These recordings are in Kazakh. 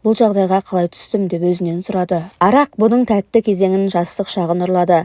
Бұл жағдайға қалай түстім деп өзінен сұрады. Арақ бұның тәтті кезеңін, жастық шағын ұрлады.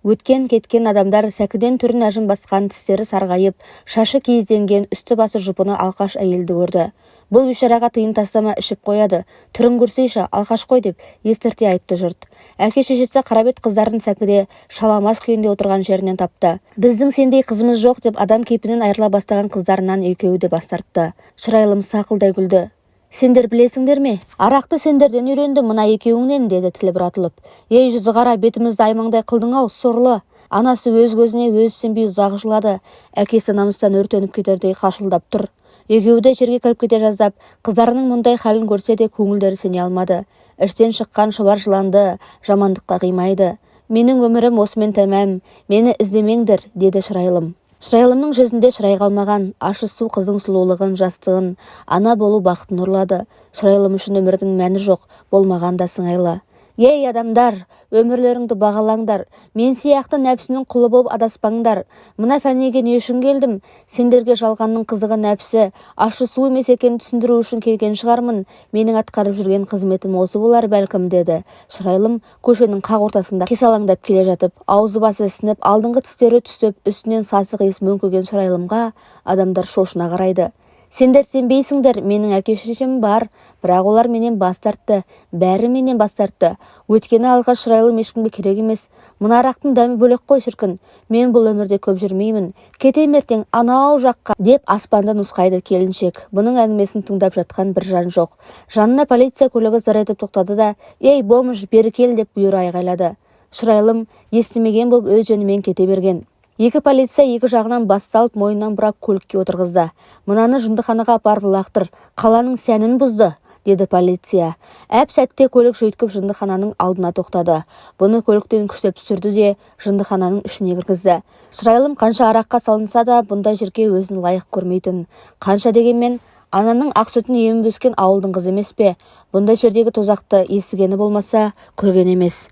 Өткен-кеткен адамдар сәкіден түрін әжім басқан, тістері сарғайып, шашы киізденген, үсті-басы жұпыны алқаш әйелді көрді. Бұл бейшараға тиын тастама, ішіп қояды, түрін көрсейші, алқаш қой деп естірте айтты жұрт. Әке-шешесі қарабет қыздарын сәкіде шала мас күйінде отырған жерінен тапты. Біздің сендей қызымыз жоқ деп адам кейпінен айырыла бастаған қыздарынан екеуі де бас тартты. Шырайлым сақылдай күлді. Сендер білесіңдер ме? Арақты сендерден үйрендім, мына екеуіңнен, деді тілі бұратылып. Ей, жүзі қара, бетімізді аймаңдай қылдың-ау, сорлы. Анасы өз көзіне өзі сенбей ұзақ жылады. Әкесі намыстан өртеніп кетердей қашылдап тұр. Екеуі де жерге кіріп кете жаздап, қыздарының мұндай халін көрсе де, көңілдері сене алмады. Іштен шыққан шұбар жыланды жамандыққа қимайды. Менің өмірім осымен тәмам, мені іздемеңдер, деді Шырайлым. Шырайлымның жүзінде шырай қалмаған, ащы су қыздың сұлулығын, жастығын, ана болу бақытын ұрлады. Шырайлым үшін өмірдің мәні жоқ, болмаған да сыңайлы. Ей, адамдар, өмірлеріңді бағалаңдар, мен сияқты нәпсінің құлы болып адаспаңдар. Мына фәниге не үшін келдім? Сендерге жалғанның қызығы нәпсі, ащы су емес екенін түсіндіру үшін келген шығармын. Менің атқарып жүрген қызметім осы болар бәлкім, деді Шырайлым көшенің қақ ортасында қисалаңдап келе жатып. Аузы басы ісініп, алдыңғы тістері түсіп, үстінен сасық иіс мөңкіген Шырайлымға адамдар шошына қарайды. Сендер сенбейсіңдер, менің әке-шешем бар, бірақ олар менен бас тартты, бәрі менен бас тартты. Өйткені алғаш Шырайлым ешкімге керек емес. Мына арақтың дәмі бөлек қой, шіркін. Мен бұл өмірде көп жүрмеймін. Кетем ертең анау жаққа, деп аспанды нұсқайды келіншек. Бұның әңгімесін тыңдап жатқан бір жан жоқ. Жанына полиция көлігі зыр етіп тоқтады да, «Ей, бомж, бері кел», деп бұйыра айғайлады. Шырайлым естімеген боп өз жөнімен кете берген. Екі полиция екі жағынан бас салып, мойнынан бұрап көлікке отырғызды. Мынаны жындыханаға апарып лақтыр, қаланың сәнін бұзды, деді полиция. Әп сәтте көлік жүйткіп жындыхананың алдына тоқтады. Бұны көліктен күштеп түсірді де, жындыхананың ішіне кіргізді. Шырайлым қанша араққа салынса да, бұндай жерге өзін лайық көрмейтін. Қанша дегенмен, ананың ақ сүтін еміп өскен ауылдың қызы емес пе? Бұндай жердегі тозақты естігені болмаса, көрген емес.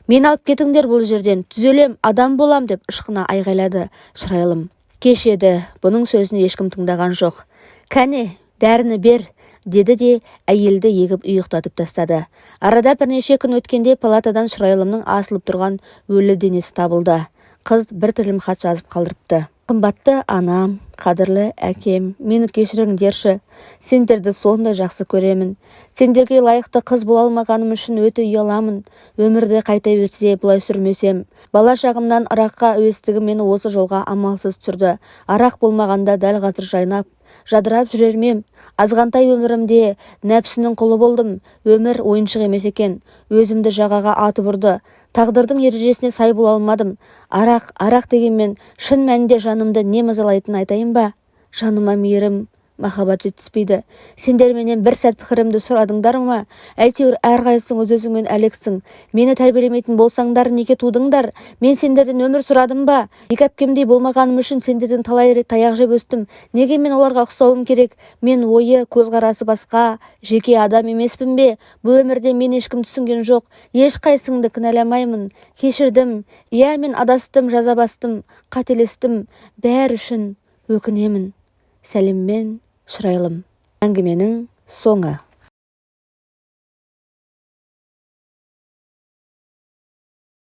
Мені алып кетіңдер бұл жерден, түзелем, адам болам, деп ышқына айғайлады Шырайлым. Кеш еді, бұның сөзін ешкім тыңдаған жоқ. Кәне, дәріні бер, деді де, әйелді егіп ұйықтатып тастады. Арада бірнеше күн өткенде палатадан Шырайлымның асылып тұрған өлі денесі табылды. Қыз бір тілім хат жазып қалдырыпты. Қымбатты анам, қадірлі әкем, мені кешіріңдерші. Сендерді сондай жақсы көремін. Сендерге лайықты қыз бола алмағаным үшін өте ұяламын. Өмірді қайта берсе, бұлай сүрмесем. Бала шағымнан араққа әуестігім мені осы жолға амалсыз түсірді. Арақ болмағанда дәл қазір жайнап, жадырап жүрер ме ем? Азғантай өмірімде нәпсінің құлы болдым. Өмір ойыншық емес екен. Өзімді жағаға атып ұрды. Тағдырдың ережесіне сай бола алмадым. Арақ, арақ дегенмен, шын мәнінде жанымды не мазалайтынын айтайын ба? Жаныма мейірім, махаббат жетіспейді. Сендер менен бір сәт пікірімді сұрадыңдар ма? Әйтеуір әрқайсың өз-өзіңмен әлексің. Мені тәрбиелемейтін болсаңдар, неге тудыңдар? Мен сендерден өмір сұрадым ба? Екі әпкемдей болмағаным үшін сендерден талай рет таяқ жеп өстім. Неге мен оларға ұқсауым керек? Мен ойы, көзқарасы басқа, жеке адам емеспін бе? Бұл өмірде мені ешкім түсінген жоқ. Ешқайсыңды кінәламаймын. Кешірдім. Иә, мен адастым, жаза бастым, қателестім. Бәрі үшін өкінемін. Сәлеммен, Шырайлым. Әңгіменің соңы.